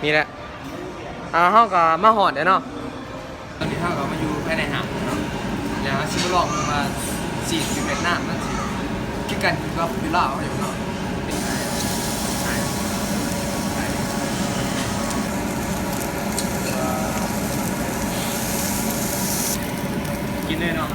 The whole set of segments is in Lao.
ນີ້ແຫຼະ ອ່າ ເຮົາກໍມາຮອດແລ້ວເນາະ. ຕອນນີ້ເຮົາກໍມາຢູ່ພາຍໃນຫ້າງເນາະ ແລ້ວເຮົາຊິມາລອງເບິ່ງວ່າຊີດຢູ່ຫວຽດນາມມັນຊິຄືກັນກັບຢູ່ລາວຢູ່ເນາະ. ກິນເລີຍເນາະ.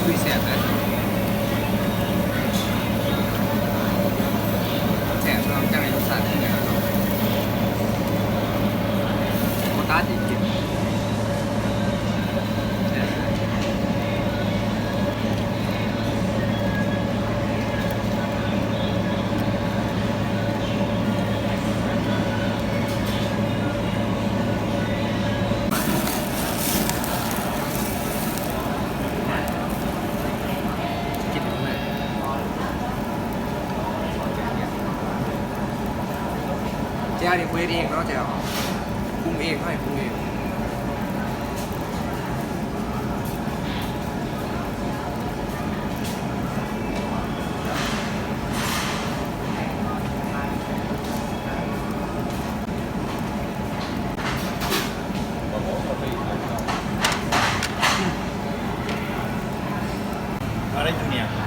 ອຸ້ຍ ແຊບເດ້ ແຊບເນາະ ຈັ່ງໃດ ລົດຊາດເປັນແນວໃດເນາະ ບໍ່ຕາຕິດກິນ. ແຈ່ວນີ້ປຸງເອງເນາະ ແຈ່ວ ປຸງເອງ ໃຫ້ປຸງເອງ.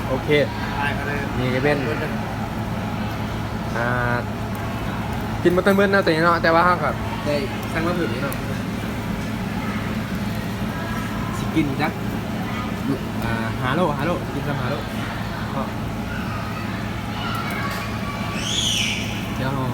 ໂອເຄ ນີ້ກໍເປັນ ອ່າ ກິນບໍ່ທັນເບິດເນາະ ໂຕນີ້ເນາະ ແຕ່ວ່າເຮົາກໍໄດ້ສັ່ງມາເພີ່ມອີກເນາະ. ຊິກິນຈັກ ອ່າ ຫ້າໂລ ຫ້າໂລ ກິນສ່ຳຫ້າໂລເນາະ. ດຽວເຮົາ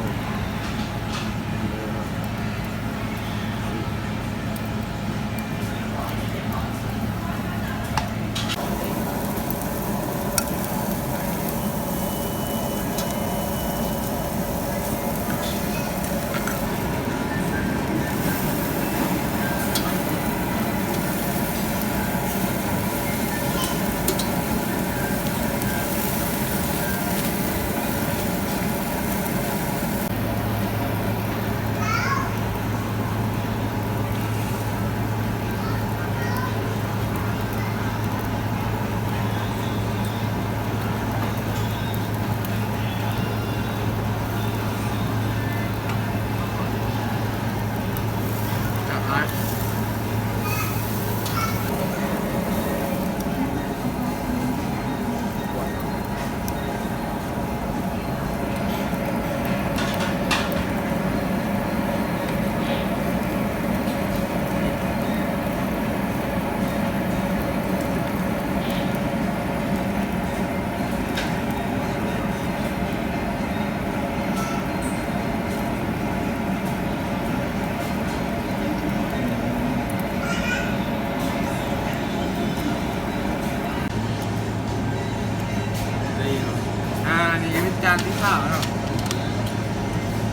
ອ່າ ນີ້ກໍເປັນຈານທີ່ຊາວເນາະ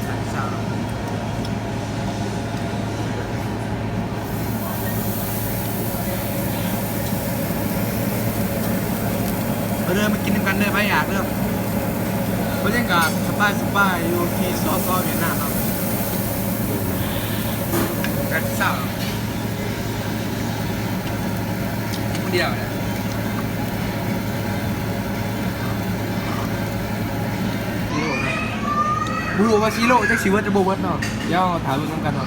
ຈານທີ່ຊາວ. ມາເດີ ມາກິນນຳກັນເດີ ໃຜຢາກເດີ. ບັນຍາກາດສະບາຍໆ ຢູ່ທີ່ ສສ ຫວຽດນາມເນາະ ກັນເຊົ້າ ຜູ້ດຽວແຫຼະ. ບໍ່ຮູ້ວ່າຊິໂລຈັກຊິເບິດຫຼືບໍ່ເບິດເນາະ ດຽວເຮົາຖ້າເບິ່ງນຳກັນເນາະ.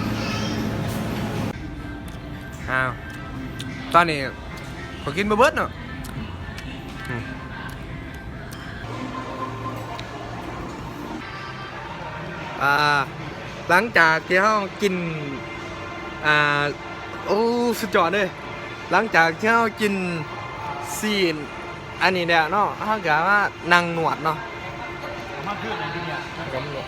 ອ້າວ ຕອນນີ້ຂ້ອຍກິນບໍ່ເບິດເນາະ. ອືມ ອ່າ ຫຼັງຈາກທີ່ເຮົາກິນ ອ່າ ໂອ້ ສຸດຍອດເລີຍ. ຫຼັງຈາກທີ່ເຮົາກິນຊີ້ນອັນນີ້ແລ້ວເນາະ ເຮົາກະມານັ່ງນວດເນາະ ມາຄືນອັນນີ້ເນຍ ກຳນວດ.